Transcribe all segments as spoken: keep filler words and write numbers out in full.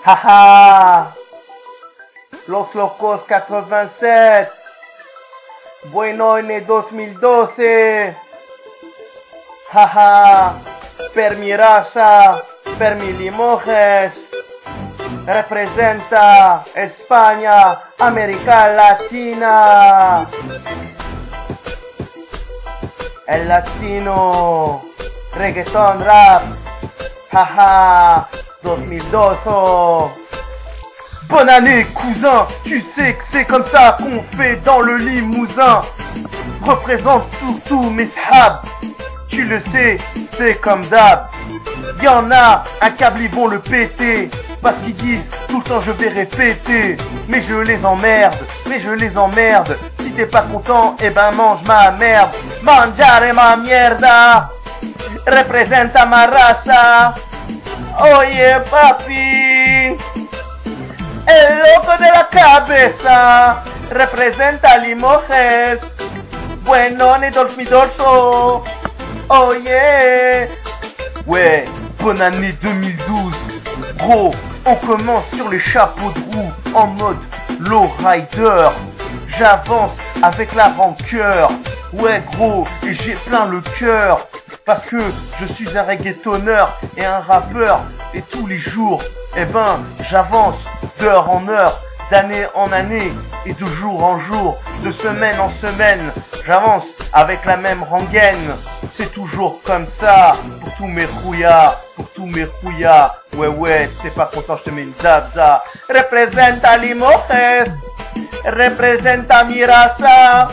Haha! Los Locos quatre-vingt-sept! Buen ane dos mil dotze! Haha! Per mi raça, per mi Limòjes, representa Espanha, América Latina! El latino, reggaeton, rap, haha, dos mil dotze. Bonne année, cousin, tu sais que c'est comme ça qu'on fait dans le Limousin. Représente surtout mes shabs, tu le sais, c'est comme d'hab. Y en a un câble, ils vont le péter, parce qu'ils disent tout le temps je vais répéter. Mais je les emmerde, mais je les emmerde. Si t'es pas content, eh ben mange ma merde. Mangiare ma mierda, representa ma raça. Oye papi, el loco de la cabeza, representa Limòjes. Buen ane dos mil dotze. Oh yeah. Ouais, bonne année deux mille douze. Gros, on commence sur les chapeaux de roue en mode low rider. J'avance avec la rancœur. Ouais gros, et j'ai plein le cœur. Parce que je suis un reggaetoneur et un rappeur. Et tous les jours, eh ben, j'avance d'heure en heure, d'année en année, et de jour en jour, de semaine en semaine. J'avance avec la même rengaine. C'est toujours comme ça, pour tous mes rouillards, pour tous mes rouillards. Ouais, ouais, t'es pas content, je te mets une zabza. Representa Limòjes, representa mi raça.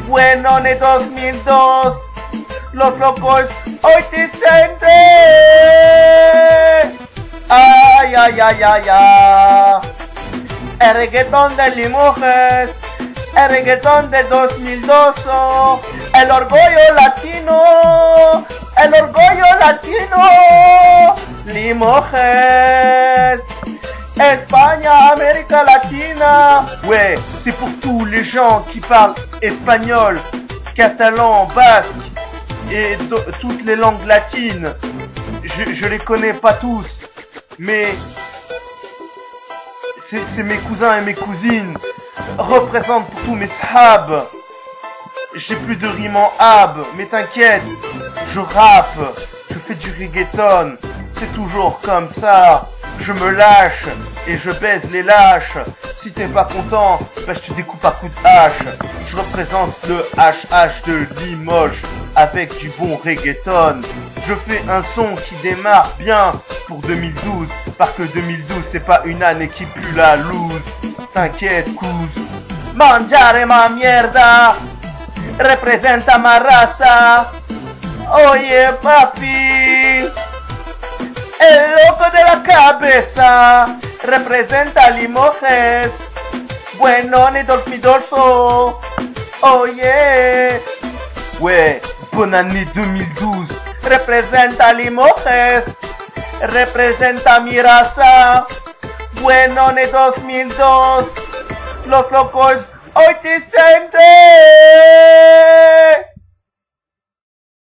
Buen ane dos mil dotze. Los Locos, oi ti sente. Ai, ai, ai, ai, ai. El reggaeton de Limòjes, el reggaeton de dos mil dotze, el orgullo latino, el orgullo latino, Limòjes, España, América Latina. Ouais, c'est pour tous les gens qui parlent espagnol, catalan, basque et do- toutes les langues latines. Je, je les connais pas tous, mais c'est c'est mes cousins et mes cousines. Représente pour tous mes shabs. J'ai plus de rime en hab, mais t'inquiète, je rappe, je fais du reggaeton. C'est toujours comme ça, je me lâche et je baise les lâches. Si t'es pas content, bah je te découpe à coups de hache. Je représente le H H de Limoges avec du bon reggaeton. Je fais un son qui démarre bien pour deux mille douze, parce que deux mille douze c'est pas une année qui pue la loose. T'inquiète, couse. Mangiare ma mierda, representa ma raça. Oye papi, el loco de la cabeza, representa Limoges. Buen ane dos mil dotze. Oh yeah. Ouais, bonne année deux mille douze. Representa Limoges, representa mi raça. Buen ane dos mil dotze. Los Locos, oi ti sente.